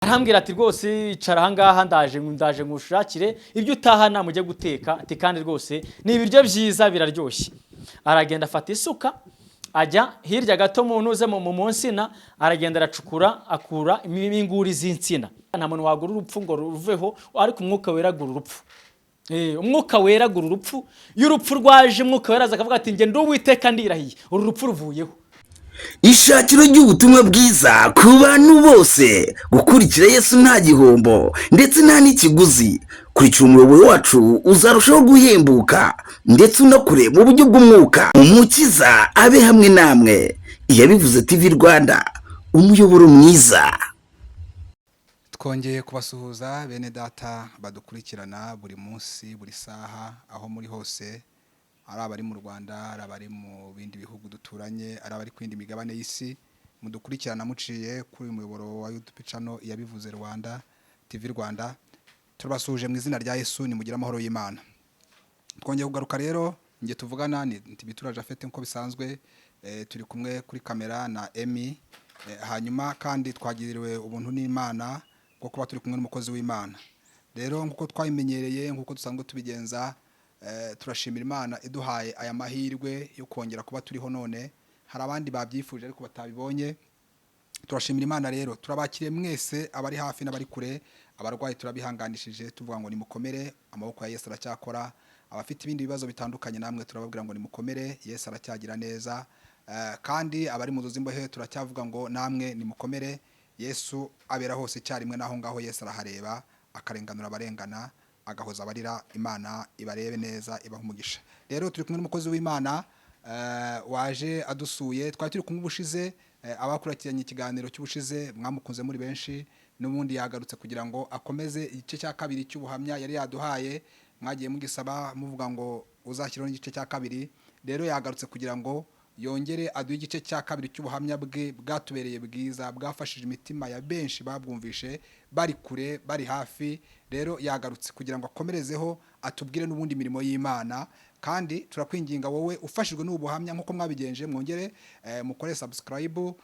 Arambwira ati: "Rwose icara ahangaha, ndaje ngushakire ibyo utahana mujye guteka." Ati: "Kandi rwose ni ibiryo byiza, biraryoshye." Aragenda afata isuka, ajya hirya gato mu ntuze mu nsina, aragenda aracukura, akura inguri z'insina. Nta muntu wagura urupfu ngo ruveho, ariko Umwuka Wera agura urupfu. Umwuka Wera agura urupfu. Iyo urupfu rwaje, Umwuka Wera aza akavuga ati: "Njye ndi Uwiteka, ndirahiye, uru rupfu ruvuyeho." Ishakiro ry'ubutumwa bwiza ku bantu bose. Gukurikira Yesu nta gihombo ndetse nta n'ikiguzi. Kurikira umuyoboro wacu, uzarushaho guhembuka ndetse unakure mu buryo bw'umwuka. Umukiza abe hamwe namwe. Iyabivuze TV Rwanda, umuyoboro mwiza. Twongeye kubasuhuza, bene data badukurikirana buri munsi, buri saha, aho muri hose, ari abari mu Rwanda, ari abari mu bindi bihugu duturanye, ari abari ku yindi migabane y'isi, mudukurikirana muciye kuri uyu muyoboro wa YouTube channel Yabivuze Rwanda TV Rwanda. Turabasuhuje mu izina rya Yesu, nimugire amahoro y'Imana. Twongeye kugaruka rero. Njye tuvugana ni Ntibitura Jafete nk'uko bisanzwe, turi kumwe kuri kamera na Emi, hanyuma kandi twagiriwe ubuntu n'Imana bwo kuba turi kumwe n'umukozi w'Imana. Rero nk'uko twabimenyereye, nk'uko dusanzwe tubigenza, turashimira Imana iduhaye aya mahirwe yo kongera kuba turiho none. Hari abandi babyifuje ariko batabibonye. Turashimira Imana rero, turabakiriye mwese, abari hafi n'abari kure. Abarwayi turabihanganishije, tuvuga ngo nimukomere, amaboko ya Yesu aracyakora. Abafite ibindi bibazo bitandukanye namwe turababwira ngo nimukomere, Yesu aracyagira neza. Kandi abari mu nzu z'imbohe turacyavuga ngo namwe nimukomere, Yesu abera hose icyarimwe, n'aho ngaho Yesu arahareba, akarenganura abarengana, agahoza abarira. Imana ibarebe neza, ibaha umugisha. Rero turi kumwe n'umukozi w'Imana waje adusuye. Twari turi kumwe ubushize, abakurikiranye ikiganiro cy'ubushize mwamukunze muri benshi. N'ubundi yagarutse kugira ngo akomeze igice cya kabiri cy'ubuhamya yari yaduhaye. Mwagiye mugisaba, muvuga ngo uzashyiraho n'igice cya kabiri. Rero yagarutse kugira ngo yongere aduhe igice cya kabiri cy'ubuhamya bwe bwatubereye bwiza, bwafashije imitima ya benshi babwumvishe, bari kure, bari hafi. Rero yagarutse kugira ngo akomerezeho, atubwire n'ubundi mirimo y'Imana. Kandi turakwinginga wowe ufashijwe n'ubu buhamya, nk'uko mwabigenje, mwongere mukore subscribe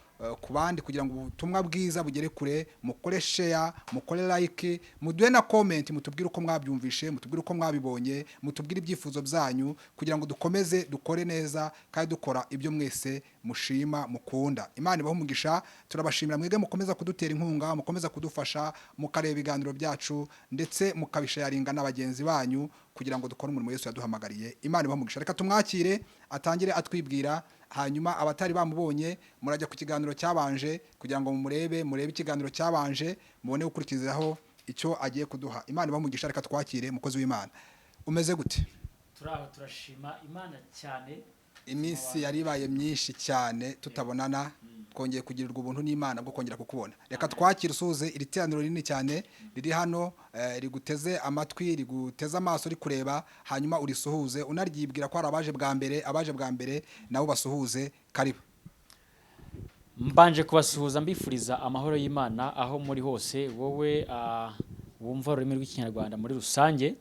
ku bandi kugira ngo ubutumwa bwiza bugere kure, mukore share, mukore like, muduhe na comment, mutubwire uko mwabyumvishe, mutubwire uko mwabibonye, mutubwire ibyifuzo byanyu kugira ngo dukomeze dukore neza kandi dukora ibyo mwese mushima, mukunda. Imana ibahe umugisha. Turabashimira mwebwe mukomeza kudutera inkunga, mukomeza kudufasha, mukareba ibiganiro byacu ndetse mukabisharinga na bagenzi banyu kugira ngo dukore umurimo Yesu yaduhamagariye. Imana ibahe umugisha. Reka tumwakire, atangire atwibwira, hanyuma abatari bamubonye murajya ku kiganiro cyabanje kugira ngo mumurebe, murebe ikiganiro cyabanje, mubone gukurikizaho icyo agiye kuduha. Imana ibahe umugisha. Reka twakire umukozi w'Imana. Umeze gute? Turi aho, turashima Imana cyane. Iminsi yari ibaye myinshi cyane tutabonana, twongeye kugirirwa ubuntu n'Imana bwo kongera kukubona. Reka twakire, usuhuze iri teraniro rinini cyane riri hano, riguteze amatwi, riguteze amaso, rikureba, hanyuma urisuhuze unaryibwira ko hari abaje bwa mbere. Abaje bwa mbere nabo basuhuze. Karibu. Mbanje kubasuhuza, mbifuriza amahoro y'Imana aho muri hose, wowe wumva ururimi rw'Ikinyarwanda muri rusange,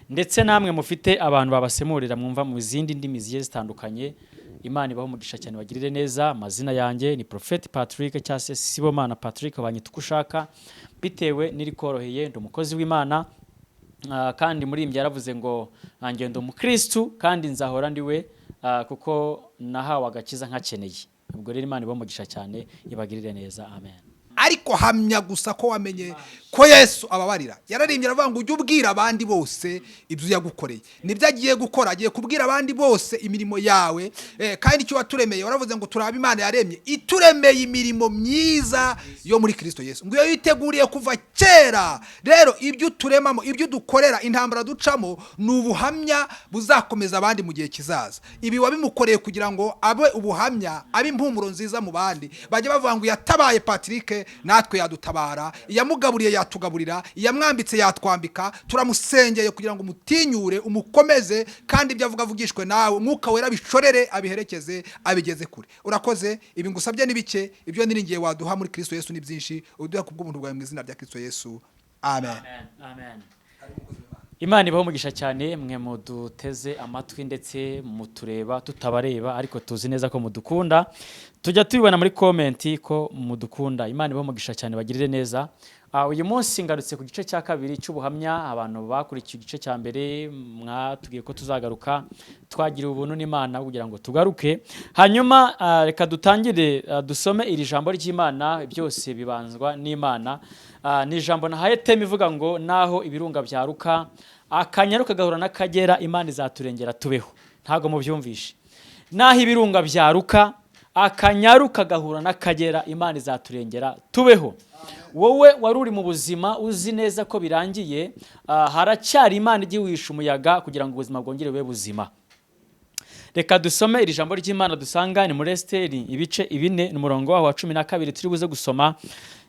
ndetse namwe mufite abantu babasemurira mwumva mu zindi ndimi zigiye zitandukanye. Imana ibaho umugisha cyane, bagirire neza. Amazina yanjye ni Prophet Patrick cyangwa se Sibomana Patrick, banyita uko ushaka bitewe n'irikoroheye. Ndi umukozi w'Imana. Kandi muri iyi yaravuze ngo ngendo umukristu kandi nzahora ndi we, kuko nahawe agakiza nkakeneye. Ubwo rero Imana ibahe umugisha cyane, ibagirire neza. Amen. Ariko hamya gusa ko wamenye ko Yesu ababarira. Yararimbye aravuga ngo ujye ubwira abandi bose ibyo yagukoreye. Nibyo agiye gukora, agiye kubwira abandi bose imirimo yawe, kandi icyo waturemeye. Waravuze ngo turabe Imana yaremye, ituremeye imirimo myiza yo muri Kirisito Yesu, ngo iyo yiteguriye kuva kera. Rero ibyo uturemamo, ibyo udukorera, intambara ducamo, ni ubuhamya buzakomeza abandi mu gihe kizaza. Ibi wabimukoreye kugira ngo abe ubuhamya, abe impumuro nziza mu bandi, bajya bavuga ngo yatabaye Patrick, natwe yadutabara, iyamugaburiye yatugaburira, iyamwambitse yatwambika. Turamusengeye kugira ngo umutinyure, umukomeze, kandi ibyo avuga avugishwe nawe, Umwuka Wera abishorere, abiherekeze, abigeze kure. Urakoze. Ibi ngusabye ni bike, ibyo niringiye waduha muri Kristo Yesu ni byinshi. Uduha kubw'ubuntu bwawe mu izina rya Kristo Yesu, amen. Amen. Amen. Imana ibaho umugisha cyane, mwe muduteze amatwi ndetse mutureba tutabareba, ariko tuzi neza ko mudukunda. Tujya tubibona muri comment ko mudukunda. Imana ibaho umugisha cyane, bagirire neza. Uyu munsi ngarutse ku gice cya kabiri cy'ubuhamya. Abantu bakurikiye igice cya mbere mwatubwiye ko tuzagaruka, twagiriwe ubuntu n'Imana kugira ngo tugaruke. Hanyuma reka dutangire, dusome iri jambo ry'Imana. Byose bibanzwa n'Imana. Ni ijambo nahaye theme ivuga ngo naho ibirunga byaruka, Akanyaru kagahura n'Akagera, Imana izaturengera tubeho. Ntabwo mubyumvishe? Naho ibirunga byaruka, Akanyaru kagahura n'Akagera, Imana izaturengera tubeho. Wowe wari uri mu buzima uzi neza ko birangiye, haracyari Imana ijya iwisha umuyaga kugira ngo ubuzima bwongere bube buzima. Reka dusome iri jambo ry'Imana dusanga ni muri Esiteri ibice 4, ni umurongo waho wa 12 turi buze gusoma.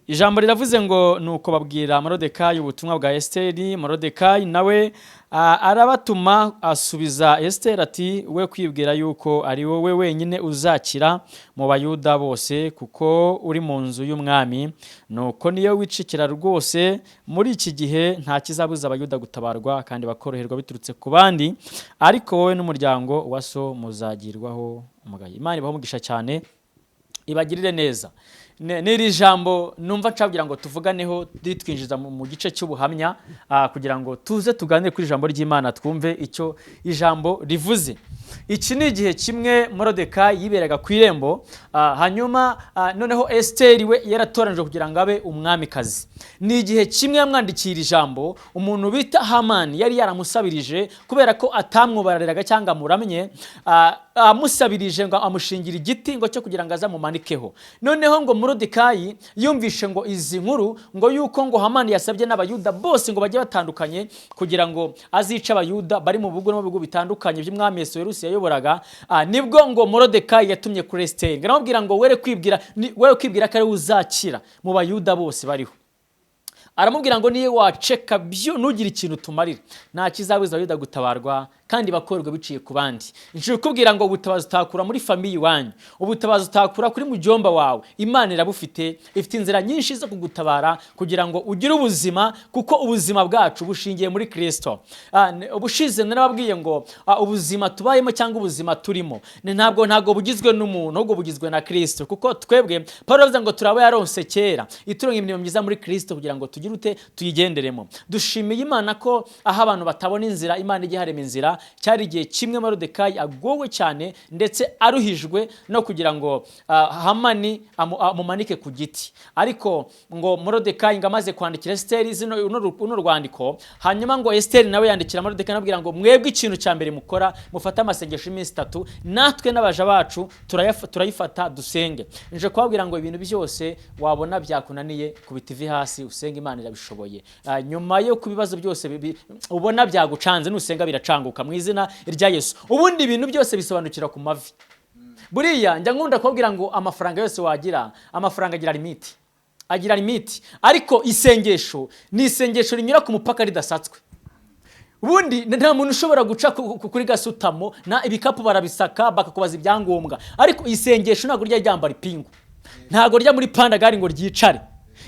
Ijambo riravuze ngo: "Nuko babwira Morodekayi ubutumwa bwa Esiteri. Morodekayi nawe arabatuma, asubiza Esiteri ati: 'We kwibwira yuko ari wowe wenyine uzakira mu Bayuda bose kuko uri mu nzu y'umwami. Nuko niyo wicikira rwose muri iki gihe, nta kizabuza Abayuda gutabarwa kandi bakoroherwa biturutse ku bandi, ariko wowe n'umuryango wa so muzagirwaho umugayo.'" Imana ibahe umugisha cyane, ibagirire neza. N'iri jambo numva nshaka ngo tuvuganeho ritwinjiza mu gice cy'ubuhamya, kugira ngo tuze tuganire kuri ijambo ry'Imana, twumve icyo ijambo rivuze. Iki ni igihe kimwe Morodekayi yiberaga ku irembo, hanyuma noneho Esiteri we yaratoranijwe kugira ngo abe umwamikazi. Ni igihe kimwe yamwandikiye iri jambo. Umuntu bita Hamani yari yaramusabirije kubera ko atamwubarariraga cyangwa amuramye, amusabirije ngo amushingire igiti ngo cyo kugira ngo azamumanikeho. Noneho ngo Morodekayi yumvishe ngo izi nkuru ngo yuko ngo Hamani yasabye n'Abayuda bose ngo bajye batandukanye kugira ngo azice Abayuda bari mu bihugu no mu bihugu bitandukanye by'umwami Ahasuwerusi yayoboraga. Nibwo ngo Morodekayi yatumye kuri Esiteri, ngo aramubwira ngo were kwibwira ko ari we uzakira mu Bayuda bose bariho. Aramubwira ngo niyo waceka byo, ntugire ikintu tumarira, nta kizabuza Abayuda gutabarwa kandi bakorerwa biciye ku bandi. Nshobora kukubwira ngo ubutabazi utakura muri famille iwanyu, ubutabazi utakura kuri mujomba wawe, Imana irabufite. Ifite inzira nyinshi zo kugutabara kugira ngo ugire ubuzima, kuko ubuzima bwacu bushingiye muri Kirisito. Ubushize narababwiye ngo ubuzima tubayemo cyangwa ubuzima turimo ntabwo bugizwe n'umuntu, ahubwo bugizwe na Kirisito, kuko twebwe Paul yavuze ngo turaba yaronse kera ituronka imirimo myiza muri Kirisito kugira ngo tugire ute? Tuyigenderemo. Dushimiye Imana ko aho abantu batabona inzira, Imana ijya iharema inzira. Cyari igihe kimwe Morodekayi agowe cyane ndetse aruhijwe no kugira ngo Hamani amumanike ku giti. Ariko ngo Morodekayi ngo amaze kwandikira Esiteri runo rwandiko, hanyuma ngo Esiteri nawe yandikira Morodekayi anabwira ngo mwebwe ikintu cya mbere mukora, mufate amasengesho y'iminsi 3, natwe n'abaja bacu turayifata dusenge. Nje kubabwira ngo ibintu byose wabona byakunaniye, kubita ivi hasi usenge, Imana irabishoboye. Nyuma yo ku bibazo byose ubona byagucanze, nusenga biracanguka mu izina rya Yesu. Ubundi ibintu byose bisobanukira ku mavi. Buriya njya nkunda kubabwira ngo amafaranga yose wagira, amafaranga agira limite, agira limite, ariko isengesho ni isengesho rinyura ku mupaka ridasatswe. Ubundi nta muntu ushobora guca kuri gasutamo, na ibikapu barabisaka bakakubaza ibyangombwa, ariko isengesho ntabwo rya ryambara ipingu, ntabwo rya muri pandagari ngo ryicare.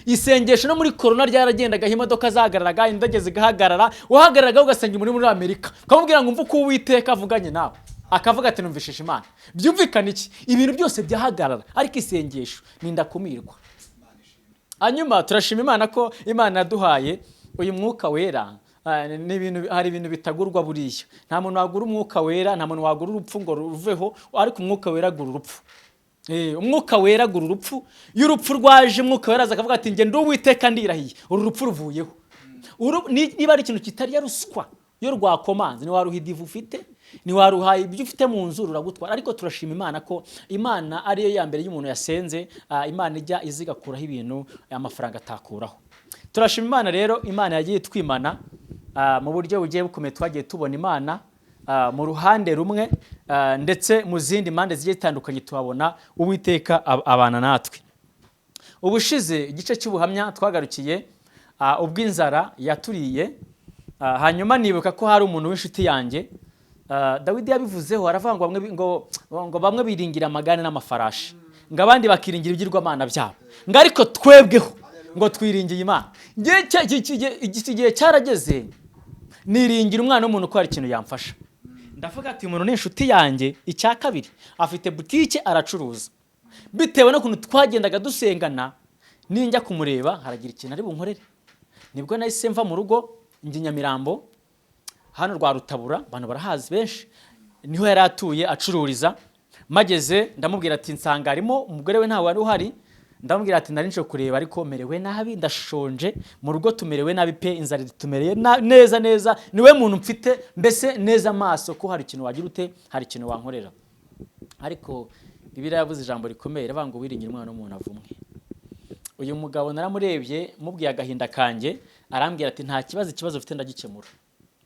Isengesho no muri korona ryaragendaga, imodoka zahagararaga, indege zigahagarara, wahagararaga ugasenga muri Amerika, ukamubwira ngo umve uko Uwiteka avuganye nawe, akavuga ati numvishije Imana. Byumvikana iki? Ibintu byose byahagarara, ariko isengesho ni ndakumirwa. Hanyuma turashima Imana ko Imana yaduhaye uyu Mwuka Wera. Ni hari ibintu bitagurwa. Buriya nta muntu wagura Umwuka Wera, nta muntu wagura urupfu ngo ruveho, ariko Umwuka Wera agura urupfu. Umwuka Wera agura urupfu. Iyo urupfu rwaje, Umwuka Wera aza akavuga ati njye ndi Uwiteka ndirahiye, uru rupfu ruvuyeho. Niba ari ikintu kitarya ruswa, iyo rwakomanze ntiwaruha idivu ufite, ntiwaruhaye ibyo ufite mu nzu, ruragutwara. Ariko turashima Imana ko Imana ariyo ya mbere y'umuntu yasenze, Imana ijya iza igakuraho ibintu amafaranga atakuraho. Turashima Imana rero, Imana yagiye itwimana mu buryo bugiye bukomeye. Twagiye tubona Imana mu ruhande rumwe, ndetse mu zindi mpande zigiye zitandukanye tuhabona Uwiteka abana natwe. Ubushize igice cy'ubuhamya twagarukiye ubwo inzara yaturiye, hanyuma nibuka ko hari umuntu w'inshuti yanjye. Dawidi yabivuzeho, aravuga ngo ngo bamwe biringira amagare n'amafarashi, ngo abandi bakiringira ibigirwamana byabo, ngo ariko twebweho ngo twiringiye Imana. Ngewe iki gihe cyarageze niringira umwana w'umuntu ko hari ikintu yamfasha. Ndavuga ati umuntu ni inshuti yanjye, icya kabiri afite butike aracuruza. Bitewe n'ukuntu twagendaga dusengana. Ninjya kumureba haragira ikintu ari bunkorere. Nibwo nahise mva mu rugo njya i Nyamirambo, hano rwa Rutabura, abantu barahazi benshi, niho yari atuye acururiza. Mageze ndamubwira ati nsanga arimo umugore we ntawe wari uhari. Ndamubwira ati nari nje kureba ariko merewe nabi, ndashonje, mu rugo tumerewe nabi pe, inzara itumereye neza neza, niwe muntu mfite mbese neza amaso ko hari ikintu wagira ute, hari ikintu wankorera. Ariko Bibiliya yavuze ijambo rikomeye iravuga ngo wiringira umwana w'umuntu avumwe. Uyu mugabo naramurebye, mubwiye agahinda kanjye, arambwira ati nta kibazo, ikibazo ufite ndagikemura.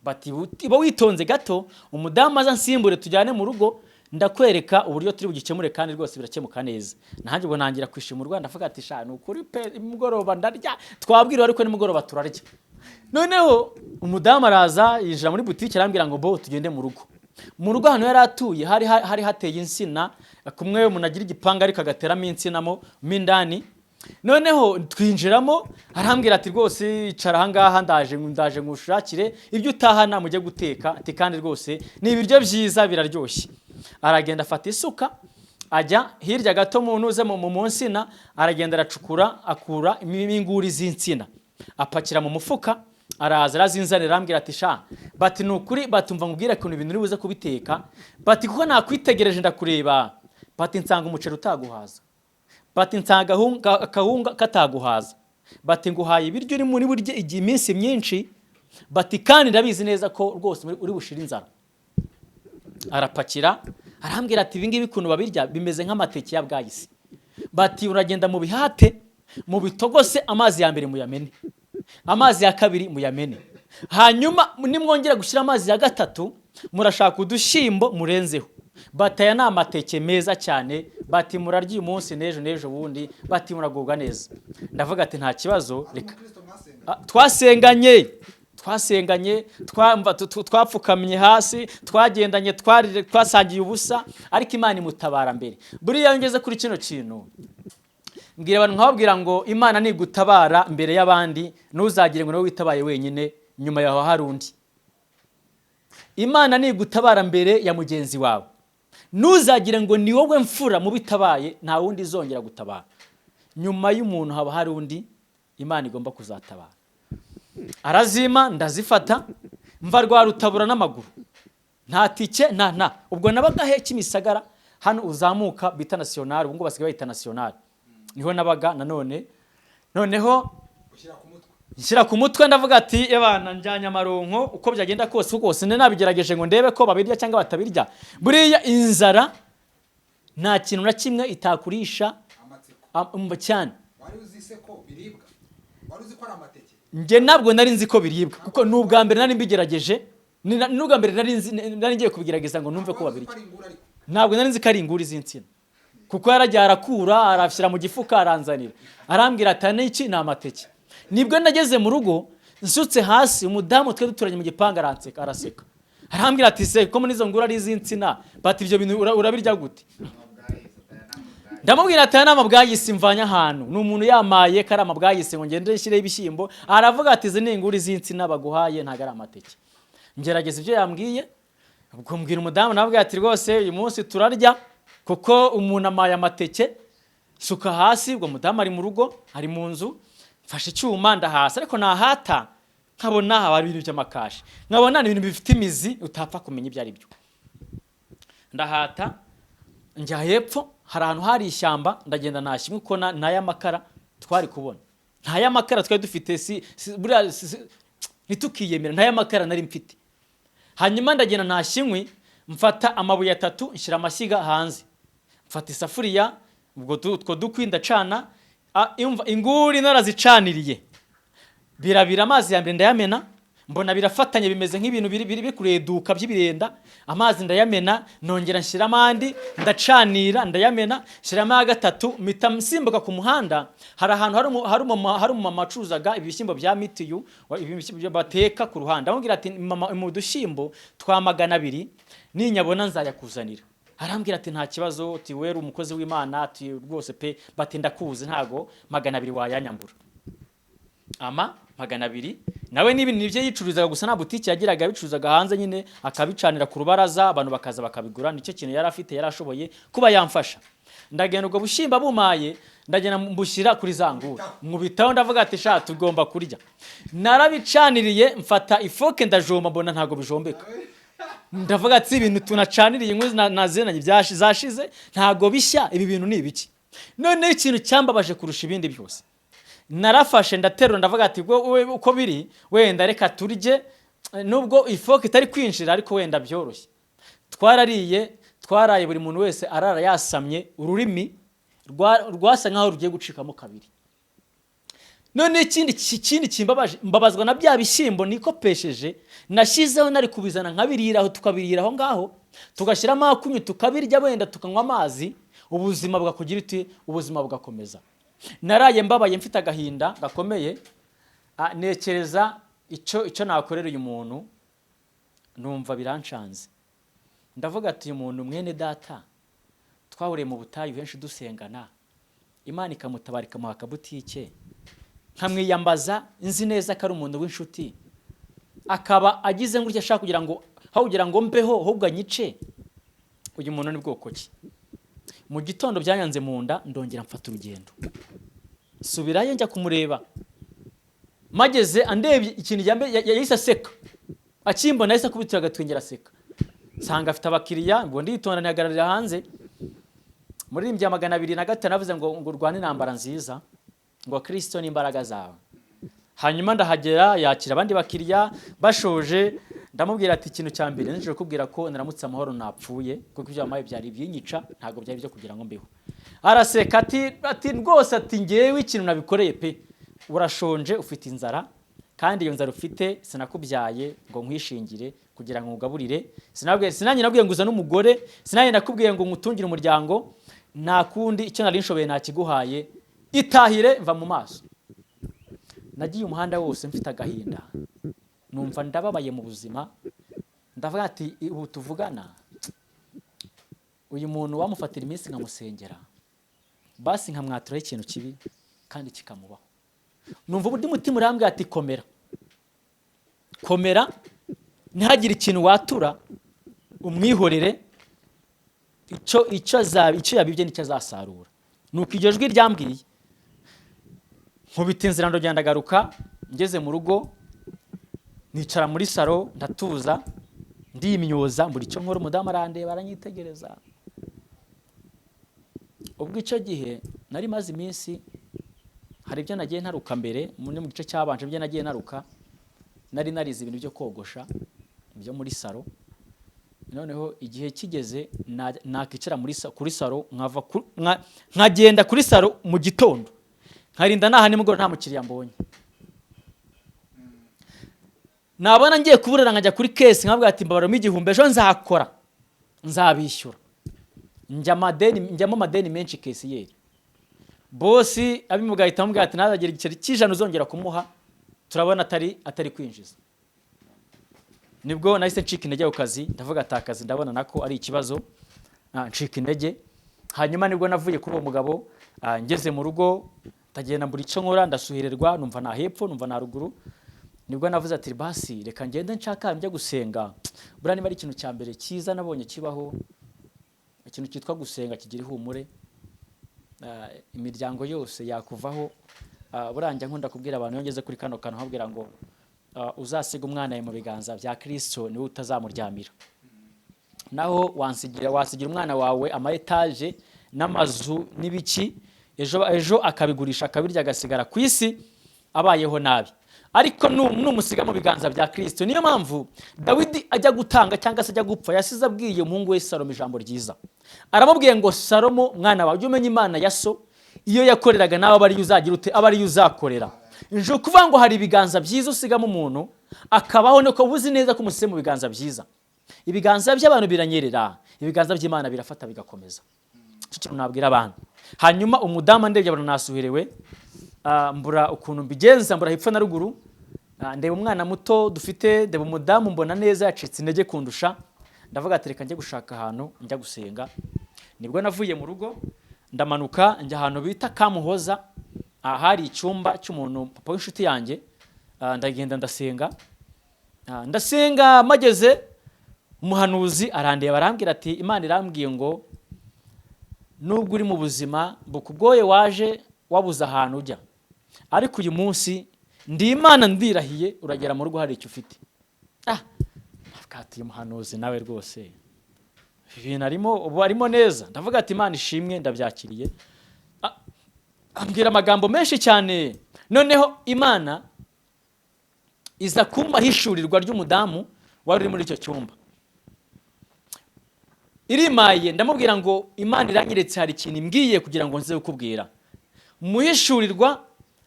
Bati uba witonze gato, umudamu aza nsimbure tujyane mu rugo, ndakwereka uburyo turi bugikemure kandi rwose birakemuka neza. Nanjye ubwo ntangira kwishimurwa, ndavuga ati sha ni ukuri pe, nimugoroba ndarya, twabwiriwe ariko nimugoroba turarya. Noneho umudamu araza yinjira muri butike, arambwira ngo bo tugende mu rugo. Mu rugo ahantu yari atuye hari hateye insina, kumwe umuntu agira igipangu ariko agateramo insina mo indani. Noneho twinjiramo, arambwira ati rwose icara ahangaha, ndaje ngushakire ibyo utahana mujye guteka, ati kandi rwose ni ibiryo byiza biraryoshye. Aragenda afata isuka ajya hirya gato mu ntuze mu nsina, aragenda aracukura akura inguri z'insina apakira mu mufuka, araza arazinzanira, arambwira ati sha, bati ni ukuri, batumva nkubwire ukuntu ibintu uri buze kubiteka, bati kuko nakwitegereje ndakureba, bati nsanga umuceri utaguhaza, bati nsanga akawunga kataguhaza, bati nguhaye ibiryo uri muri burye igihe iminsi myinshi, bati kandi ndabizi neza ko rwose uri bushire inzara. Arapakira arambwira ati ibi ngibi ukuntu babirya bimeze nk'amateke ya bwayisi, bati uragenda mu bihate mu bitogose, amazi ya mbere muyamene, amazi ya kabiri muyamene, hanyuma nimwongera gushyira amazi ya gatatu murashaka udushyimbo murenzeho, bati aya ni amateke meza cyane, bati murarya uyu munsi n'ejo n'ejo bundi, bati muragubwa neza. Ndavuga ati nta kibazo, reka. Twasenganye, twapfukamye hasi, twagendanye, twasangiye ubusa, ariko Imana imutabara mbere. Buriya iyo ngeze kuri kino kintu mbwira abantu nkababwira ngo Imana nigutabara mbere y'abandi, ntuzagire ngo niwe witabaye wenyine, nyuma yawe hari undi. Imana nigutabara mbere ya mugenzi wawe, ntuzagire ngo ni wowe mfura mu bitabaye, nta wundi izongera gutabara. Nyuma y'umuntu haba hari undi Imana igomba kuzatabara. Arazima ndazifata, mva rwa Rutabura n'amaguru, nta tike nta ubwo nabaga he Kimisagara, hano uzamuka bita National, ubu ngubu basigaye bayita National, niho nabaga nanone. Noneho nshyira ku mutwe, ndavuga ati ebana njyanye amaronko uko byagenda kose, kose nabigerageje ngo ndebe ko babirya cyangwa batabirya. Buriya inzara nta kintu na kimwe itakurisha cyane. Wari uzi se ko biribwa? Wari uzi ko ari amateke? Njye ntabwo nari nzi ko biribwa, kuko ni ubwa mbere nari mbigerageje, ni ubwa mbere nari ngiye kubigerageza ngo numve ko babirya. Ntabwo nari nzi ko ari inguri z'insina, kuko yaragiye arakura arashyira mu gifuka aranzanira, arambwira ati n'iki ni amateke. Nibwo nageze mu rugo nsutse hasi, umudamu twe duturanye mu gipangu aranseka, araseka, arambwira ati se ko muri izo nguri ari iz'insina, bati ibyo bintu urabirya gute? Ndamubwira ati aya ni amabwayisi mvanye ahantu, ni umuntu yamaye ko ari amabwayisi ngo ngende nshyireho ibishyimbo. Aravuga ati izi ni inguri z'insina baguhaye, ntabwo ari amateke. Ngerageza ibyo yambwiye, ubwo mbwira umudamu, nababwira ati rwose uyu munsi turarya kuko umuntu amaye amateke. Suka hasi, ubwo mudamu ari mu rugo, ari mu nzu, mfashe icyuma ndahasa, ariko nahata nkabona haba hari ibintu by'amakashi, nkabona ni ibintu bifite imizi utapfa kumenya ibyo ari byo. Ndahata njya hepfo, hari ahantu hari ishyamba, ndagenda nashyimwe kuko nta y'amakara twari kubona, nta y'amakara twari dufite, si buriya ntitukiyemera, nta y'amakara nari mfite. Hanyuma ndagenda ntashya inkwi, mfata amabuye atatu nshyira amashyiga hanze, mfata isafuriya, ubwo utwo dukwi ndacana, inguri narazicaniriye, birabira, amazi ya mbere ndayamena, mbona birafatanye bimeze nk'ibintu biri kureduka by'ibirenda. Amazi ndayamena, nongera nshyiramo andi, ndacanira, ndayamena, nshyiramo aya gatatu, mpita nsimbuka ku muhanda. Hari ahantu hari umumama wacuruzaga ibishyimbo bya mitiyu, ibishyimbo bateka ku ruhande. Ndamubwira ati mama, mu dushyimbo twa 200 ninyabona nzayakuzanira. Arambwira ati nta kibazo, uti wera umukozi w'Imana, ati rwose pe, bati ndakuzi ntago 200 wayanyambura. Ama 200 Nawe n'ibintu nibyo yicururizaga gusa, nta butike yagiraga, yabicuruzaga hanze nyine, akabicanira ku rubaraza, abantu bakaza bakabigura. Nicyo kintu yari afite, yari ashoboye kuba yamfasha. Ndagenda, ubwo bushyimbo bumaye, ndagenda mbushyira kuri za nguru, nkubitaho, ndavuga ati: "Sha, tugomba kurya." Narabicaniriye, mfata ifoke ndajomba, mbona ntabwo bijombeka. Ndavuga ati: "Ibintu tunacaniriye inkwi nazinanye zashize, ntabwo bishya, ibi bintu ni ibiki?" Noneho ikintu cyambabaje kurusha ibindi byose, narafashe ndaterura, ndavuga ati: "Uko biri wenda reka turye, nubwo ifoke itari kwinjira, ariko wenda byoroshye." Twarariye, twaraye, buri muntu wese arara yasamye, ururimi rwasa nkaho rugiye gucikamo kabiri. None ikindi kimbabaje, mbabazwa na bya bishyimbo nikopesheje nashyizeho, nari kubizana nkabiriraho, tukabirira aho ngaho, tugashyiramo akunyu tukabirya, wenda tukanywa amazi, ubuzima bugakugira uti ubuzima bugakomeza. Naraye mbabaye, mfite agahinda gakomeye. Ntekereza icyo nakorera uyu muntu, numva biranshanze. Ndavuga ati: "Uyu muntu mwene data twahuriye mu butayu henshi dusengana, Imana ikamutabara, ikamuha akabutike, nkamwiyambaza nzi neza ko ari umuntu w'inshuti, akaba agize gutya ashaka kugira ngo aho kugira ngo mbeho ahubwo anyice. Uyu muntu ni bwoko ki?" Mu gitondo byanyanze mu nda, ndongera mfata urugendo, subirayo njya kumureba. Mageze andebye, ikintu yahise aseka. Akimbona yahise akubitira agatwenge, araseka. Nsanga afite abakiriya, ngo nditonda ntihagararira hanze. Muri ya 205 avuze ngo urwane intambara nziza, ngo Kristo n'imbaraga zawe. Hanyuma ndahagera, yakira abandi bakiriya, bashoje ndamubwira ati: "Ikintu cya mbere nje kukubwira ko naramutse amahoro, napfuye, kuko ibyo wampaye byari ibyinyica, ntabwo byari ibyo kugira ngo mbeho." Araseka ati: "Rwose," ati, "ngewe ikintu nabikoreye pe, urashonje, ufite inzara, kandi iyo nzara ufite sinakubyaye ngo nkwishingire kugira ngo nkugaburire. Sinabwiye, sinanjye nabwiye ngo uzane umugore, sinanjye nakubwiye ngo ngutungire umuryango. Nta kundi, icyo nari nshoboye nakiguhaye, itahire, mva mu maso." Nagiye umuhanda wose mfite agahinda, numva ndababaye mu buzima. Ndavuga ati: "Ubu tuvugana, uyu muntu wamufatira iminsi nkamusengera, basi nkamwaturaho ikintu kibi kandi kikamubaho." Numva undi mutima urambwira ati: "Komera, komera, ntihagire ikintu watura, umwihorere, icyo yabibye nicyo azasarura." Nuko iryo jwi ryambwiye, nkubita inzira, ndongera ndagaruka. Ngeze mu rugo nicara muri salo, ndatuza, ndimyoza, mbura icyo nkora. Umudamu arandeba, aranyitegereza. Ubwo icyo gihe nari maze iminsi, hari ibyo nagiye ntaruka mbere muri mu gice cyabanje, ibyo nagiye ntaruka, nari narize ibintu byo kogosha byo muri salo. Noneho igihe kigeze nakicara kuri salo, nkava nkagenda kuri salo mu gitondo, nkarinda naha nimugoroba nta mukiriya mbonye. Nabona ngiye kuburara, nkajya kuri caisse, nkabwira ati: "Mbabaramo 1000, ejo nzakora nzabishyura." Njya amadeni, njyamo amadeni menshi. Caissière boss abimubwira, ahita amubwira ati: "Ntazagire igiceri cy'ijana uzongera kumuha, turabona atari kwinjiza." Nibwo nahise ncika intege ku kazi, ndavuga ati: "Akazi ndabona nako ari ikibazo." Ncika intege. Hanyuma nibwo navuye kuri uwo mugabo. Ngeze mu rugo ndagenda, mbura icyo nkora, ndasuhererwa, numva nta hepfo, numva nta ruguru. Nibwo navuze ati: "Basi reka ngende nshaka njya gusenga." Buriya niba ari ikintu cya mbere cyiza nabonye kibaho, ikintu cyitwa gusenga kigira ihumure. Imiryango yose yakuvaho. Buriya njya nkunda kubwira abantu, iyo ngeze kuri kano kantu, nkabwira ngo uzasiga umwana wawe mu biganza bya Kristo niwe utazamuryamira. Naho wansigira, wasigira umwana wawe ama etaje n'amazu n'ibiki, ejo ejo akabigurisha, akabirya, agasigara ku isi abayeho nabi. Ariko numusiga mu biganza bya Kristo. Niyo mpamvu Dawidi ajya gutanga cyangwa se ajya gupfa, yasize abwiye umuhungu we Salomo ijambo ryiza. Aramubwiye ngo: "Salomo mwana wawe, ujye umenya Imana ya so, iyo yakoreraga, nawe aba ariyo uzagira ute, aba ariyo uzakorera." Nje ukuvuga ngo hari ibiganza byiza usigamo umuntu akabaho, nuko uba uzi neza ko umusize mu biganza byiza. Ibiganza by'abantu biranyerera, ibiganza by'Imana birafata bigakomeza. Icyo kintu nabwira abantu. Hanyuma umudamu ndebye abona nasuherewe, mbura ukuntu mbigenza, mbura hepfo na ruguru. Ndeba umwana muto dufite, ndeba umudamu, mbona neza yacitse intege kundusha. Ndavuga ati: "Reka njye gushaka ahantu njya gusenga." Nibwo navuye mu rugo, ndamanuka njya ahantu bita Kamuhoza, ahari icyumba cy'umuntu, papa w'inshuti yanjye. Ndagenda ndasenga. Ndasenga mageze umuhanuzi arandeba, arambwira ati: "Imana irambwiye ngo nubwo uri mu buzima bukugoye, waje wabuze ahantu ujya, ariko uyu munsi ndi Imana ndirahiye, uragera mu rugo hari icyo ufite." Bwatuye umuhanuzi nawe rwose ibi bintu arimo, ubu arimo neza. Ndavuga ati: "Imana ishimwe, ndabyakiriye." Ambwira amagambo menshi cyane. Noneho Imana iza kumpa hishurirwa ry'umudamu wari uri muri icyo cyumba irimaye. Ndamubwira ngo: "Imana iranyeretse, hari ikintu imbwiye kugira ngo nze kukubwira." Muhishurirwa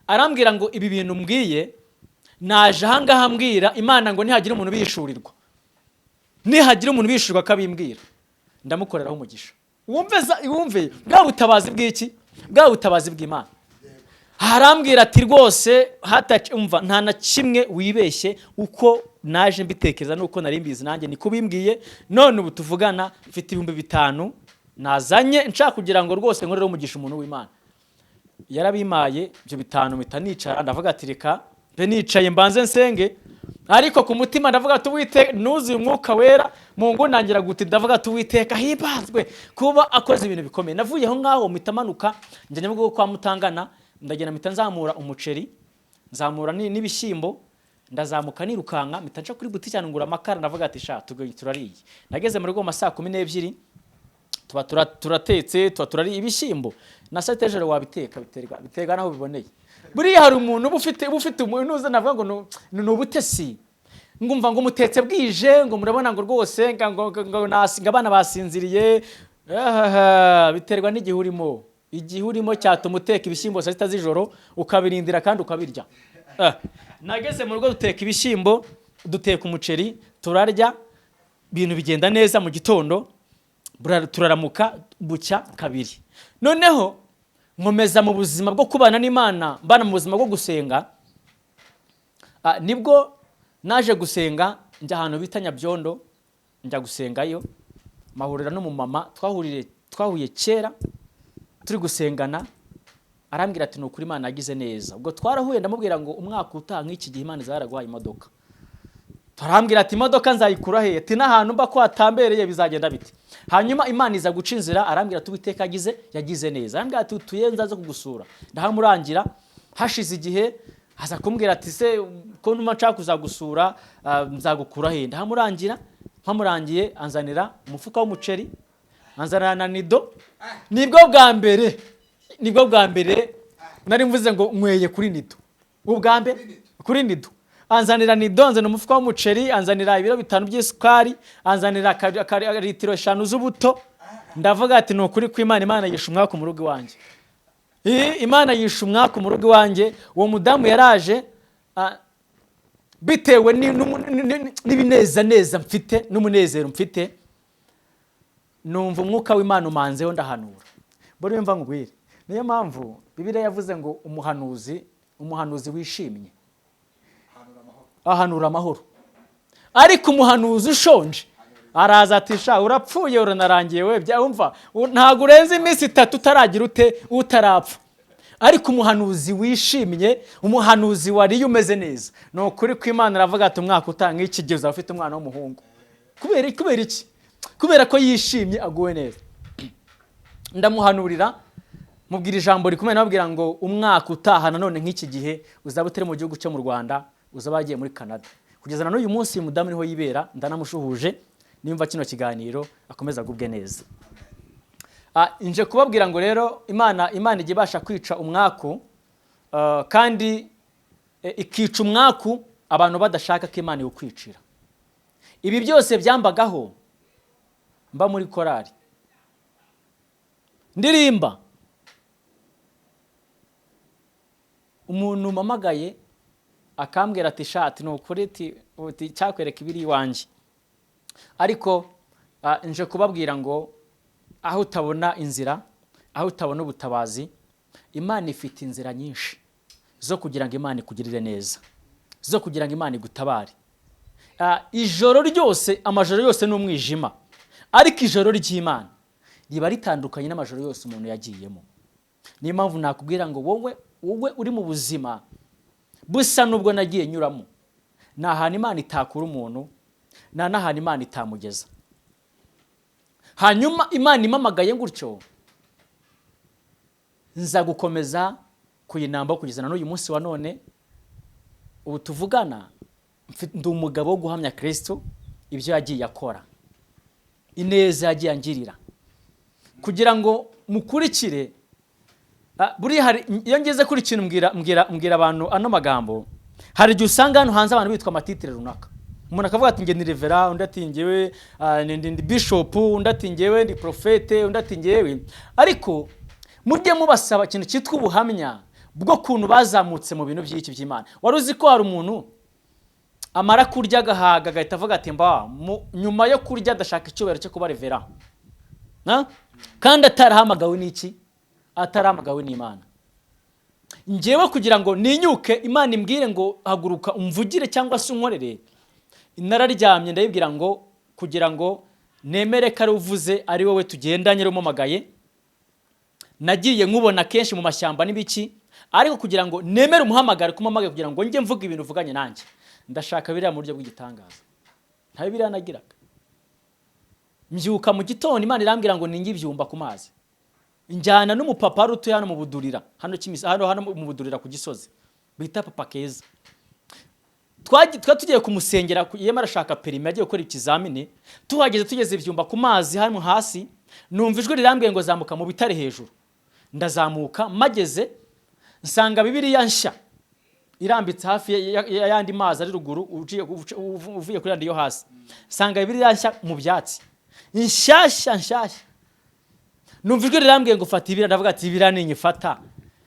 arambwira ngo: "Ibi bintu mbwiye, naje ahangaha mbwira Imana ngo nihagira umuntu ubishurirwa, nihagira umuntu ubishurirwa akabimbwira, ndamukoreraho umugisha." Wumve bwa butabazi bw'iki, bwa butabazi bw'Imana. Harambwira ati: "Rwose umva, nta na kimwe wibeshye, uko naje mbitekereza nuko nari mbizi nanjye niko bimbwiye. None ubu tuvugana mfite 5000 nazanye nshaka kugira ngo rwose nkorere umugisha umuntu w'Imana." Yarabimaye ibyo 5, mpita nicara. Ndavuga ati: "Reka mbe nicaye mbanze nsenge." Ariko ku mutima ndavuga ati: "Uwiteka," nuzuye Umwuka Wera mu ngo, nangira guti, ndavuga ati: "Uwiteka himbazwe kuba akoze ibintu bikomeye." Navuye aho ngaho mpita manuka njya Nyabugogo kwa Mutangana. Ndagenda mpita nzamura umuceri, nzamura n'ibishyimbo, ndazamuka nirukanka, mpita nca kuri butike cyane, ngura amakara. Ndavuga ati: "Sha, turariye." Nageze mu rugo mu ma saa 12, tuba turatetse, tuba turariye ibishyimbo. Na saa sita z'ijoro wabiteka, biterwa n'aho biboneye. Buriya hari umuntu uba ufite umuntu uza navuga ngo ni ubutesi, ngumva ngo mutetse bwije, ngo murabona ngo rwose ngo abana basinziriye. Ahaha, biterwa n'igihe urimo. Igihe urimo cyatuma uteka ibishyimbo saa sita z'ijoro, ukabirindira kandi ukabirya. Nageze mu rugo duteka ibishyimbo, duteka umuceri, turarya, ibintu bigenda neza. Mu gitondo turaramuka, bucya kabiri. Noneho nkomeza mu buzima bwo kubana n'Imana, mbana mu buzima bwo gusenga. Nibwo naje gusenga, njya ahantu bita Nyabyondo, njya gusengayo, mahurira n'umumama twahuye kera turi gusengana. Arambwira ati: "Ni ukuri Imana yagize neza." Ubwo twarahuye, ndamubwira ngo: "Umwaka utaha nk'iki gihe Imana izaraguhaye imodoka." Turambwira ati: "Imodoka nzayikura he?" Ati: "N'ahantu mba ko hatambereye bizagenda bite?" Hanyuma Imana iza guca inzira. Arambwira ati: "Uwiteka yagize neza." Arambwira ati: "Utuye, nzaze kugusura." Ndahamurangira. Hashize igihe aza kumbwira ati: "Se ko numa nshaka kuzagusura, nzagukura he?" Ndahamurangira. Mpamurangiye anzanira umufuka w'umuceri, anzanira na nido. Nibwo bwa mbere nari mvuze ngo nyweye kuri nido, ubwa mbere kuri nido. Anzanira nido, anzanira umufuka w'umuceri, anzanira ibiro 5 by'isukari, anzanira litiro 5 z'ubuto. Ndavuga ati: "Ni ukuri kw'Imana, Imana yishe umwaku mu rugo iwanjye." Imana yishe umwaku mu rugo iwanjye. Uwo mudamu yaraje, bitewe n'ibinezaneza mfite n'umunezero mfite, numva Umwuka w'Imana umanzeho, ndahanura. Buri mva nkubwire, niyo mpamvu Bibiliya yavuze ngo umuhanuzi wishimye ahanura amahoro, ariko umuhanuzi ushonje araza ati: "Sha, urapfuye, uranarangiye we, byumva ntabwo urenze iminsi 3 utaragira ute, utarapfa." Ariko umuhanuzi wishimye, umuhanuzi wariye umeze neza, ni ukuri kw'Imana aravuga ati: "Umwaka utanga iki gihe uzaba ufite umwana w'umuhungu." Kubera iki? Kubera ko yishimye, aguwe neza. Ndamuhanurira, mubwira ijambo rikomeye, nababwira ngo: "Umwaka utaha nanone nk'iki gihe uzaba utari mu gihugu cyo mu Rwanda, uzaba wagiye muri Canada." Kugeza na n'uyu munsi uyu mudamu niho yibera. Ndanamushuhuje, nimva kino kiganiro akomeza agubwe neza. Nje kubabwira ngo rero Imana ijya ibasha kwica umwaku, kandi ikica umwaku abantu badashaka ko Imana iwukwicira. Ibi byose byambagaho mba muri korari ndirimba. Umuntu mpamagaye akambwira ati: "Shati, ni ukuri," ati: "cyakwereka ibiri iwanjye." Ariko nje kubabwira ngo aho utabona inzira, aho utabona ubutabazi, Imana ifite inzira nyinshi zo kugira ngo Imana ikugirire neza, zo kugira ngo Imana igutabare. Ijoro ryose, amajoro yose ni umwijima, ariko ijoro ry'Imana riba ritandukanye n'amajoro yose umuntu yagiyemo. Niyo mpamvu nakubwira ngo wowe uri mu buzima Busa nubwo nagiye nyuramo, ni ahantu Imana itakura umuntu, nta n'ahantu Imana itamugeza. Hanyuma Imana impamagaye gutyo, nza gukomeza kuyinamba kugeza na n'uyu munsi wa none. Ubu tuvugana ndi umugabo wo guhamya Kristo, ibyo yagiye akora, ineza yagiye angirira, kugira ngo mukurikire. Buriya hari iyo ngeze kuri ikintu mbwira abantu ano magambo. Hari igihe usanga hano hanze abantu bitwa ama titre runaka, umuntu akavuga ati: "Nge ni reverend," undi ati: "Ngewe ndi bishop," undi ati: "Ngewe ndi prophète," undi ati: "Ngewe." Ariko mujye mubasaba ikintu cyitwa ubuhamya bw'ukuntu bazamutse mu bintu by'iki by'Imana. Wari uzi ko hari umuntu amara kurya agahaga, agahita avuga ati: "Mba nyuma yo kurya adashaka icyubahiro cyo kuba reverend"? Kandi atarahamagawe n'iki? Atarahamagawe n'Imana. Ngewe kugira ngo ninyuke Imana imbwire ngo: "Haguruka umvugire cyangwa se unkorere," nararyamye ndayibwira ngo kugira ngo nemere ko ari uvuze, ari wowe tugendanye, umumagaye, nagiye nkubona kenshi mu mashyamba n'ibiki, ariko kugira ngo nemere umuhamagare kumamagaye, kugira ngo njye mvuga ibintu uvuganye nanjye, ndashaka biriya mu buryo bw'igitangaza. Nta biriya nagiraga. Mbyuka mu gitondo, Imana irambwira ngo ninge ibyumba ku mazi, njyana n'umupapa wari utuye hano mu Budurira, hano hano mu Budurira ku Gisozi, bita Papa Keza. Twari tugiye kumusengera, yema arashaka permis, agiye gukora ikizamini. Tuhageze, tugeze ibyumba ku mazi hano hasi, numva ijwi rirambwiye ngo: "Zamuka mu bitare hejuru." Ndazamuka, mageze nsanga Bibiliya nshya irambitse hafi y'ayandi mazi ari ruguru, uvuye kuri yandi yo hasi. Nsanga Bibiliya nshya mu byatsi, nshyashya nshyashya. Numva ijwi rirambwiye ngo: "Fata ibira." Ndavuga ati: "Ibira ninyifata,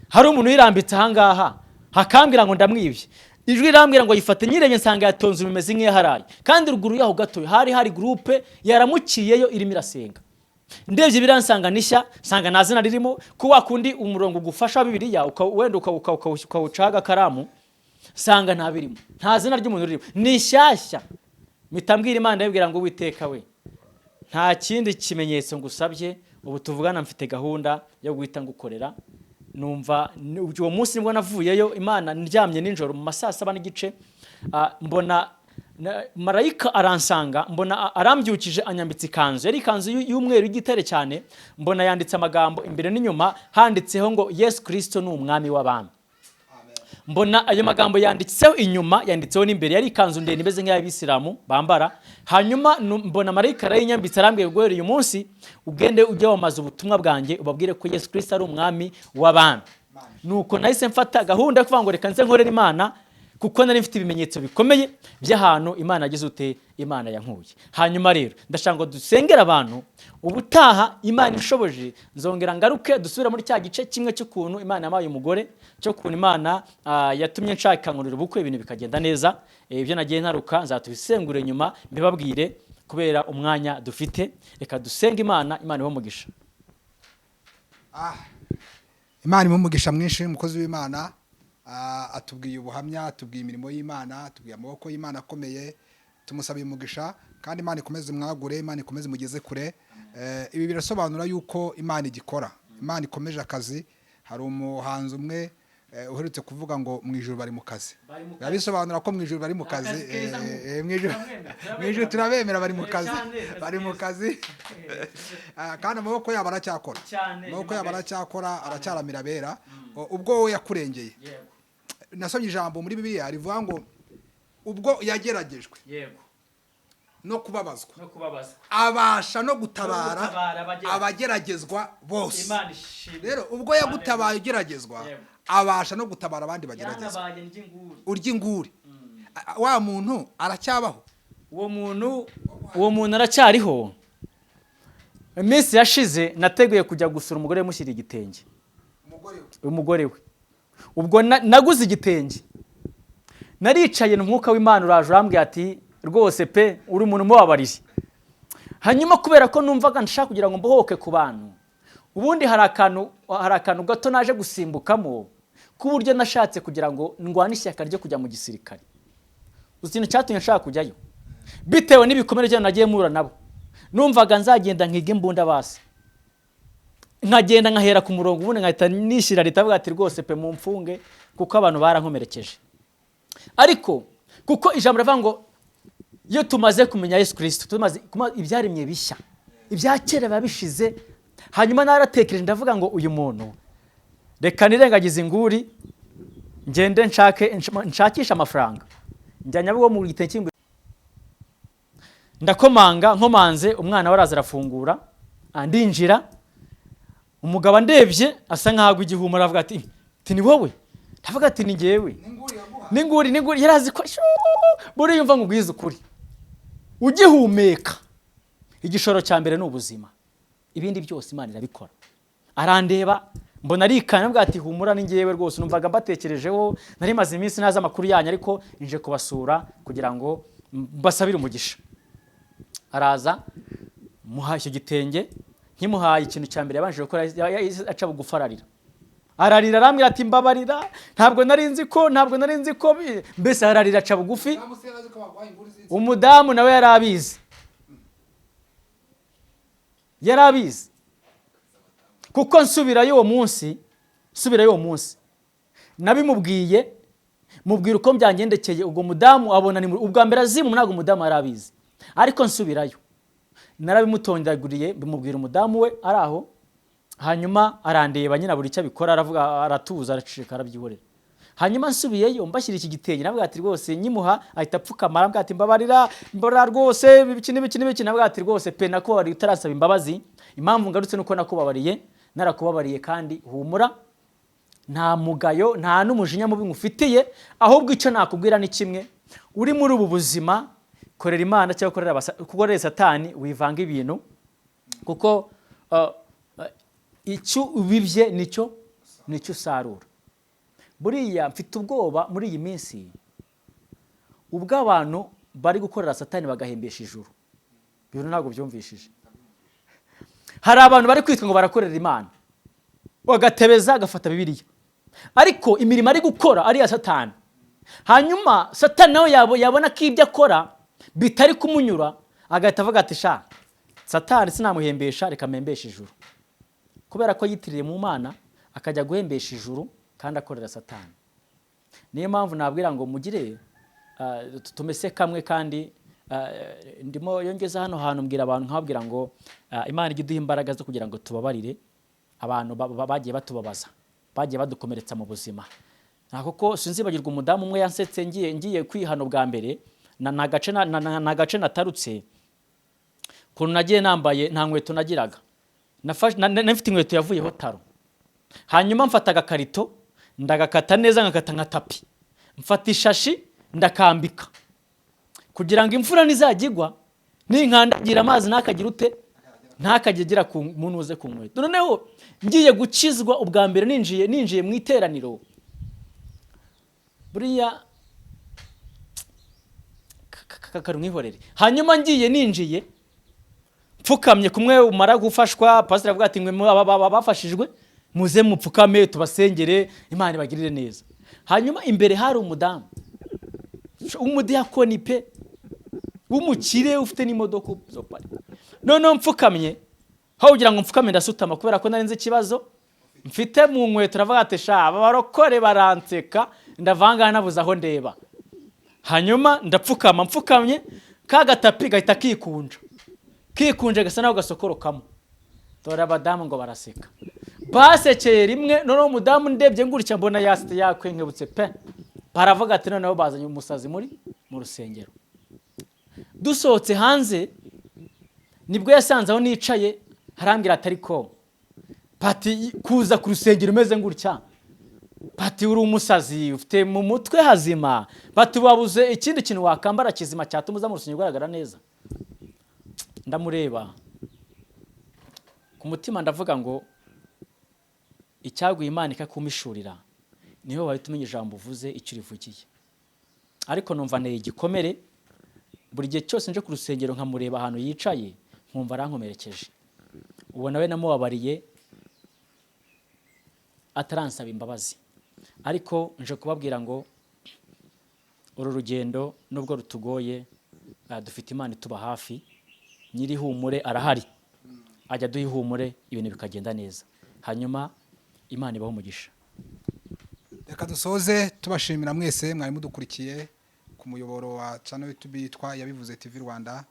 hari umuntu uyirambitse ahangaha hakambwira ngo ndamwibye." Ijwi rirambwira ngo: "Yifate." Nyirebye nsanga yatonze bimeze nk'iyaharaye, kandi ruguru yaho gato hari hari groupe yaramukiyeyo irimo irasenga. Ndebye biriya nsanga nishya, nsanga nta zina ririmo, ko wa kundi umurongo ugufasha wa Bibiliya wenda ukawucaho agakaramu, nsanga nta birimo, nta zina ry'umuntu ririmo, ni shyashya. Mpita mbwira Imana, ndabibwira ngo: "Uwiteka we, nta kindi kimenyetso ngusabye, ubu tuvugana mfite gahunda yo guhita ngukorera." Numva uwo munsi nibwo navuyeyo. Imana, ndyamye nijoro mu ma saa 7:30, mbona marayika aransanga, mbona arambyukije, anyambitse ikanzu, yari ikanzu y'umweru y'igitare cyane. Mbona yanditse amagambo imbere n'inyuma, handitseho ngo: "Yesu Kirisito ni umwami w'abami." Mbona ayo magambo yanditseho inyuma, yanditseho n'imbere. Yari ikanzu ndende imeze nk'iy'abisilamu bambara. Hanyuma mbona marayika arayinyambitse, arambwiye: "Guhera uyu munsi ugende ujye wamamaza ubutumwa bwanjye, ubabwire ko Yesu Kirisito ari umwami w'abami." Nuko nahise mfata gahunda yo kuvuga ngo: "Reka nze nkorere Imana," kuko nari mfite ibimenyetso bikomeye by'ahantu Imana yagize ute, Imana yankuye. Hanyuma rero ndashaka ngo dusengere abantu. Ubutaha Imana ishoboje nzongera ngaruke, dusubire muri cya gice kimwe cy'ukuntu Imana yampaye umugore, cy'ukuntu Imana yatumye nshaka nkorera ubukwe, ibintu bikagenda neza. Ibyo nagiye ntaruka nzatubisengure nyuma mbibabwire. Kubera umwanya dufite, reka dusenge Imana. Imana ibahe umugisha. Imana imuhe umugisha mwinshi umukozi w'Imana. Atubwiye ubuhamya, atubwiye imirimo y'Imana, atubwiye amaboko y'Imana akomeye. Tumusabiye umugisha kandi Imana ikomeze mwagure, Imana ikomeze imugeze kure. Ibi birasobanura yuko Imana igikora, Imana ikomeje akazi. Hari umuhanzi umwe uherutse kuvuga ngo mu ijuru bari mu kazi. Bari mu Biba bisobanura ko mu ijuru bari mu kazi. Akazi keza. Mu ijuru, Turabemera, mu ijuru turabemera, bari mu kazi, Cyane, akazi bari mu keza. kazi. Kandi amaboko yabo aracyakora. Cyane, Amaboko yabo ni aracyakora, aracyaramira abera. Ubwo wowe yakurengeye, nasomye ijambo muri Bibiliya rivuga ngo ubwo yageragejwe no kubabazwa, no kubabazwa, abasha no gutabara No gutabara abageragezwa bose. Imana ishimwe. Rero ubwo yagutabaye ugeragezwa, abasha no gutabara abandi bageragezwa. Yaranabaye nd'inguri. Urya inguri. Wa muntu aracyabaho? Uwo muntu aracyariho. Iminsi yashize nateguye kujya gusura umugore, mushyira igitenge. Umugore we? Umugore we. Ubwo naguze igitenge, naricaye, umwuka w'Imana uraje urambwira ati: "Rwose pe, uri umuntu umubabariye." Hanyuma kubera ko numvaga nshaka kugira ngo mbohoke ku bantu, ubundi hari akantu gato naje gusimbukamo k'uburyo nashatse kugira ngo ndwane ishyaka ryo kujya mu gisirikare. Uzi ikintu cyatumye nshaka kujyayo? Bitewe n'ibikomere byayo nagiye mpura nabo, numvaga nzagenda nkiga imbunda, basi nkagenda nkahera ku murongo, ubundi nkahita nishyira leta, avuga ati: "Rwose pe, mumfunge kuko abantu barankomerekeje." Ariko kuko ijambo rivuga ngo iyo tumaze kumenya Yesu Kirisito, tumaze ibyaremye bishya, ibya kera biba bishize. Hanyuma naratekereje, ndavuga ngo uyu muntu reka nirengagize inguri, ngende nshake nshakishe amafaranga. Njya Nyabugogo mu gitenge cy'ingwe, ndakomanga. Nkomanze, umwana we araza arafungura, andinjira. Umugabo andebye asa nkaho agwa igihumuro, aravuga ati: "Ni wowe?" Ndavuga ati: "Ni njyewe." N'inguri, n'inguri yari azi ko buriya yumva ngo ubwize ukuri. Ugihumeka, igishoro cya mbere ni ubuzima, ibindi byose Imana irabikora. Arandeba, mbona arikana, avuga ati: "Humura, ni njyewe rwose. Numvaga mbatekerejeho, nari maze iminsi ntazi amakuru yanyu, ariko nje kubasura kugira ngo mbasabire umugisha." Araza, muha icyo gitenge. Nkimuhaye, ikintu cya mbere yabanje gukora, aca bugufi ararira, ararira, arambwira ati: "Mbabarira, ntabwo nari nzi ko mbese ararira, aca bugufi. Umudamu nawe yari abizi, yari abizi, kuko nsubirayo uwo munsi nabimubwiye, mubwira uko byangendekeye. Ubwo mudamu abona ni ubwa mbere azimu, ntabwo umudamu yari abizi. Ariko nsubirayo narabimutondaguriye, bimubwira umudamu we ari aho. Hanyuma arandeba nyine, buri icyo abikora, aravuga, aratuza, araceceka, arabyihorera. Hanyuma nsubiyeyo mbashyira iki gitenge, navuga ati rwose, nyimuha ahita apfukama, arambwira ati: "Mbabarira, mbabarira rwose, ibiki n'ibiki n'ibiki." Navuga ati: "Rwose pe, nakubabariye utarasaba imbabazi. Impamvu ngarutse nuko nakubabariye, narakubabariye, kandi humura, nta mugayo, nta n'umujinya mubi ngufitiye. Ahubwo icyo nakubwira ni kimwe: uri muri ubu buzima, korera Imana cyangwa korera Satani, wivanga ibintu, kuko icyo ubibye nicyo usarura." Buriya mfite ubwoba muri iyi minsi, ubwo abantu bari gukorera Satani bagahembesha ijuru. Ibintu ntabwo byumvishije. Hari abantu bari kwitwa ngo barakorera Imana, bagatebeza, agafata Bibiliya, ariko imirimo ari gukora ari iya Satani. Hanyuma Satani nawe yabona ko ibyo akora bitari kumunyura, agahita avuga ati: "Sha, Satani sinamuhembesha, reka mpembeshe ijuru." Kubera ko yitiriye mu Mana, akajya guhembesha ijuru kandi akorera Satani. Niyo mpamvu nabwira ngo mugire tumese kamwe. Kandi ndimo yongeza hano hantu, mbwira abantu, nkababwira ngo Imana ijye iduha imbaraga zo kugira ngo tubabarire abantu bagiye batubabaza, bagiye badukomeretsa mu buzima. Nta kuko sinzibagirwa umudamu umwe yansetse ngiye kwihana ubwa mbere, na gace natarutse ukuntu nagiye nambaye, nta nkweto nagiraga. Nafite inkweto yavuyeho taro. Hanyuma mfata agakarito, ndagakata neza, nkakata nka tapi, mfata ishashi ndakambika kugira ngo imvura nizajya igwa, ninkandagira amazi ntakagira ute, ntakajya agera ku muntu uze ku nkweto. Noneho ngiye gukizwa ubwa mbere, ninjiye mu iteraniro, buriya karumwihorere. Hanyuma ngiye, ninjiye mfukamye kumwe umara gufashwa, pasiteri avuga ati: "Mwe bafashijwe muze mupfukame tubasengere, Imana ibagirire neza." Hanyuma imbere hari umudamu w'umudiyakoni pe, w'umukire, ufite n'imodoka zo parika. Noneho mfukamye, aho kugira ngo mfukame ndasutama, kubera ko nari nzi ikibazo mfite mu nkweto. Aravuga ati: "Sha, aba barokore baranseka, ndavanga nabuze aho ndeba." Hanyuma ndapfukama, mfukamye ka gatapi gahita kikunja, kikunje gasa naho gasokorokamo. Dore abadamu ngo baraseka, basekeye rimwe. Noneho umudamu ndebye ngutya, mbona yasite, yakwenkebutse pe. Baravuga ati: "Noneho bazanye umusazi muri mu rusengero." Dusohotse hanze nibwo yasanze aho nicaye, arambwira ati: "Ariko pati, kuza ku rusengero umeze ngutya, pati, uri umusazi? Ufite mu mutwe hazima? Pati, wabuze ikindi kintu wakambara kizima cyatuma uza mu rusengero ugaragara neza?" Ndamureba ku mutima, ndavuga ngo icyaguye Imana ikakumishurira, niho wahita umenya ijambo uvuze icyo urivugiye. Ariko numva nteye igikomere. Buri gihe cyose nje ku rusengero nkamureba ahantu yicaye, nkumva arankomerekeje. Uwo nawe namubabariye ataransaba imbabazi. Ariko nje kubabwira ngo uru rugendo nubwo rutugoye, dufite Imana ituba hafi. Nyirihumure arahari, ajya aduha ihumure, ibintu bikagenda neza. Hanyuma Imana ibaho umugisha. Reka dusoze tubashimira mwese mwari mudukurikiye ku muyoboro wa channel YouTube yitwa Yabivuze TV Rwanda.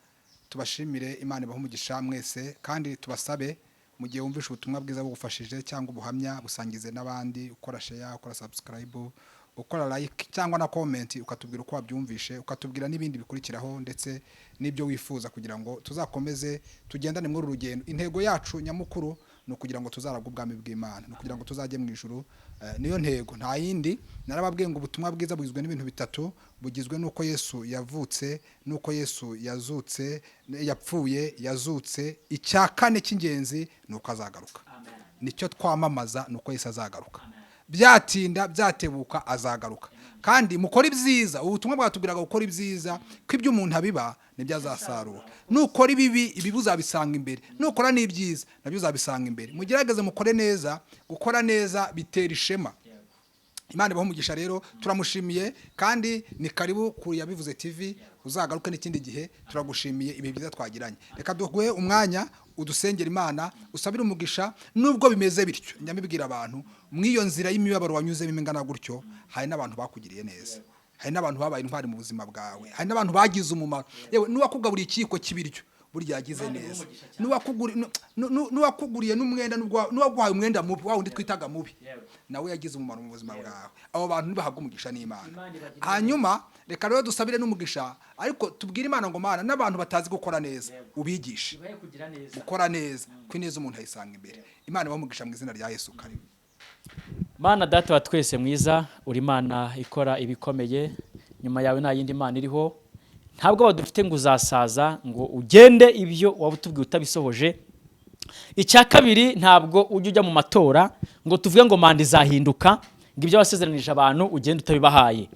Tubashimire, Imana ibahe umugisha mwese, kandi tubasabe, mu gihe wumvishe ubutumwa bwiza bugufashije cyangwa ubuhamya, busangize n'abandi, ukora share, ukora subscribe, ukora like cyangwa na comment, ukatubwira uko wabyumvishe, ukatubwira n'ibindi bikurikiraho ndetse n'ibyo wifuza, kugira ngo tuzakomeze tugendane muri uru rugendo. Intego yacu nyamukuru ni ukugira ngo tuzaragwe ubwami bw'Imana, ni ukugira ngo tuzajye mu ijuru. Niyo ntego, nta yindi. Narababwiye ngo ubutumwa bwiza bugizwe n'ibintu bitatu: bugizwe n'uko Yesu yavutse, n'uko Yesu yazutse, yapfuye, yazutse. Icya kane cy'ingenzi ni uko azagaruka. Nicyo twamamaza, ni uko Yesu azagaruka. Byatinda byatebuka, azagaruka. Kandi mukora ibyiza. Ubutumwa bwatubwiraga gukora ibyiza, ko ibyo umuntu abiba nibyo azasarura. Nukora ibibi, ibibi uzabisanga imbere. Nukora n'ibyiza, nabyo uzabisanga imbere. Mugerageze mukore neza. Gukora neza bitera ishema. Imana ibahe umugisha. Rero turamushimiye, kandi ni karibu ku Yabivuze TV, uzagaruke n'ikindi gihe. Turagushimiye ibihe byiza twagiranye. Reka duguhe umwanya udusengera Imana, usabire umugisha. Nubwo bimeze bityo, nyamibwira abantu, mw'iyo nzira y'imibabaro wanyuzemo ingana gutyo, hari n'abantu bakugiriye neza, hari n'abantu babaye intwari mu buzima bwawe, hari n'abantu bagize umumaro. Yewe n'uwakugaburiye ikiyiko cy'ibiryo burya yagize neza, n'uwakuguriye n'umwenda, n'uwaguhaye umwenda mubi, wa wundi twitaga mubi, nawe yagize umumaro mu buzima bwawe. Abo bantu ntibahabwa umugisha n'Imana? Hanyuma reka rero dusabire n'umugisha, ariko tubwire Imana ngo: "Mana, n'abantu batazi gukora neza ubigishe gukora neza, ko ineza umuntu ayisanga imbere." Imana ibahe umugisha mu izina rya Yesu. Karibu. Mana Data wa twese mwiza, uri Imana ikora ibikomeye, nyuma yawe nta yindi Mana iriho. Ntabwo badufite ngo uzasaza ngo ugende ibyo waba utubwiye utabisohoje. Icya kabiri, ntabwo ujya ujya mu matora ngo tuvuge ngo manda izahinduka, ngo ibyo wasezeranije abantu ugende utabibahaye.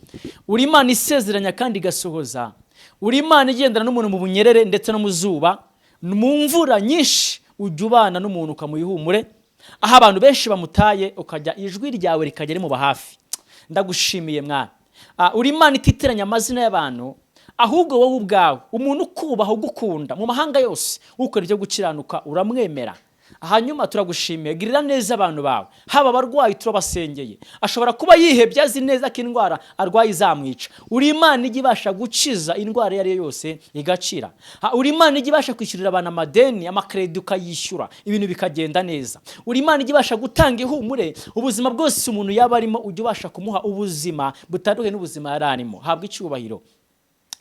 Uri Imana isezeranya kandi igasohoza. Uri Imana igendana n'umuntu mu bunyerere ndetse no mu zuba, mu mvura nyinshi. Ujya ubana n'umuntu ukamuha ihumure aho abantu benshi bamutaye, ukajya ijwi ryawe rikajya rimuba hafi. Ndagushimiye, mwana. Uri Imana ititeranya amazina y'abantu, ahubwo wowe ubwawe umuntu ukubaha, ugukunda mu mahanga yose, ukora ibyo gukiranuka uramwemera. Hanyuma turagushimiye, girira neza abantu bawe, haba abarwayi turabasengeye. Ashobora kuba yihebye, azi neza ko indwara arwaye izamwica. Uri Imana ijya ibasha gukiza indwara iyo ari yo yose igakira. Uri Imana ijya ibasha kwishyurira abantu amadeni, amakredi, ukayishyura, ibintu bikagenda neza. Uri Imana ijya ibasha gutanga ihumure. Ubuzima bwose umuntu yaba arimo, ujya ubasha kumuha ubuzima butandukanye n'ubuzima yari arimo. Habwa icyubahiro.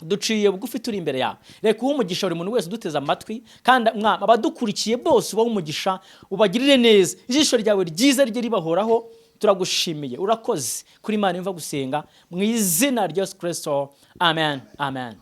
Duciye bugufi turi imbere yawe. Reka uhe umugisha buri muntu wese uduteze amatwi, kandi mwami, abadukurikiye bose ubahe umugisha, ubagirire neza, ijisho ryawe ryiza rijye ribahoraho. Turagushimiye, urakoze kuri Imana imva gusenga. Mu izina rya Yesu Kirisito, amen, amen.